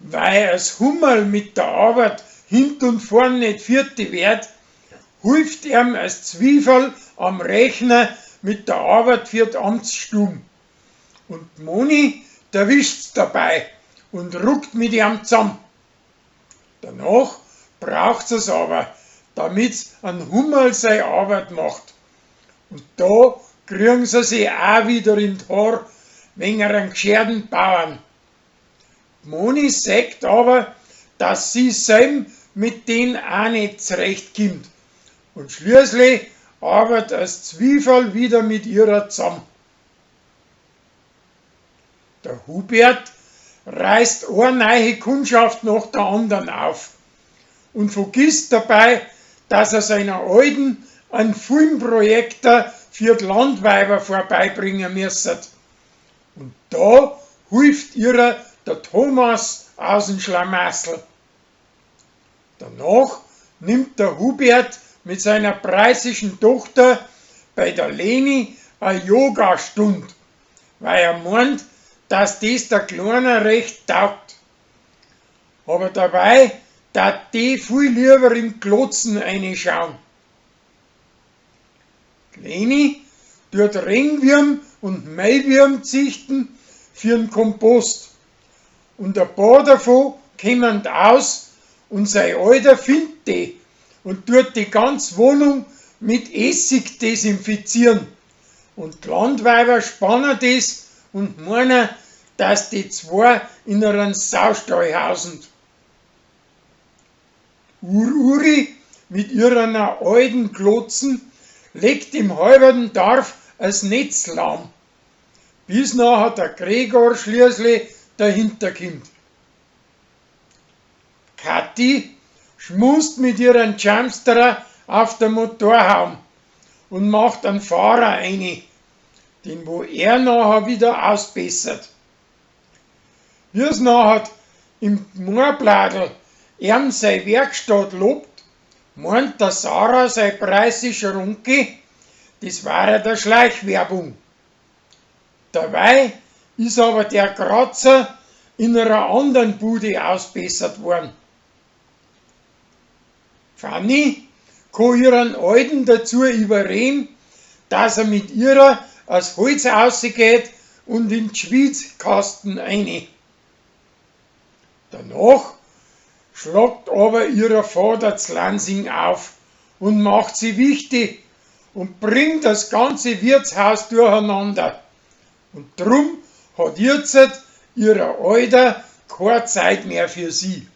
Weil as Hummerl mit der Arbeit hint und vorn net fertig werd, hilft eam as Zwieferl am Rechner mit der Arbeit für d'Amtsstubn. Und d'Moni derwischt's dabei und ruckt mit eam zamm. Danach braucht es aber, damit's an Hummerl sei Arbeit macht. Und da kriegen sie sich auch wieder in d'Haar wegen einem gscherten Bauern. D'Moni sagt aber, dass sie selb mit den auch net zurechtkommt. Und schließlich arbeitet as Zwieferl wieder mit ihrer zusammen. Der Hubert reißt eine neue Kundschaft nach der anderen auf und vergisst dabei, dass er seiner Alten einen Filmprojektor für die Landweiber vorbeibringen müsste. Und da hilft ihrer der Thomas aus dem Schlamassel. Danach nimmt der Hubert mit seiner preußischen Tochter bei der Leni a Yoga-Stund, weil er meint, dass das der Kleiner recht taugt. Aber dabei tat die viel lieber in Glotzen einschauen. Leni tut Regenwürm und Maiwürm züchten für'n Kompost. Und ein paar davon kommen aus und sein Alter findet die und tut die ganze Wohnung mit Essig desinfizieren. Und die Landweiber spannen das und meinen, dass die zwei in einem Saustall hausen. Ur-Uri mit ihrer alten Glotzen legt im halben Dorf als Netz lahm, bis nachher der Gregor schließlich dahinter kommt. Kathi schmust mit ihren Jumpsterer auf der Motorhaube und macht einen Fahrer eine, den wo er nachher wieder ausbessert. Wie's nachher im Moorbladel eam sei Werkstatt lobt, meint der Sarah sei preußischer Onkel, das war ja der Schleichwerbung. Dabei ist aber der Kratzer in einer anderen Bude ausbessert worden. Fanny kann ihren Alten dazu überreden, dass er mit ihrer als Holz ausgeht und in den Schwitzkasten eine. Danach schlagt aber ihrer Vater Zlansing auf und macht sie wichtig und bringt das ganze Wirtshaus durcheinander. Und drum hat jetzt ihrer Alter keine Zeit mehr für sie.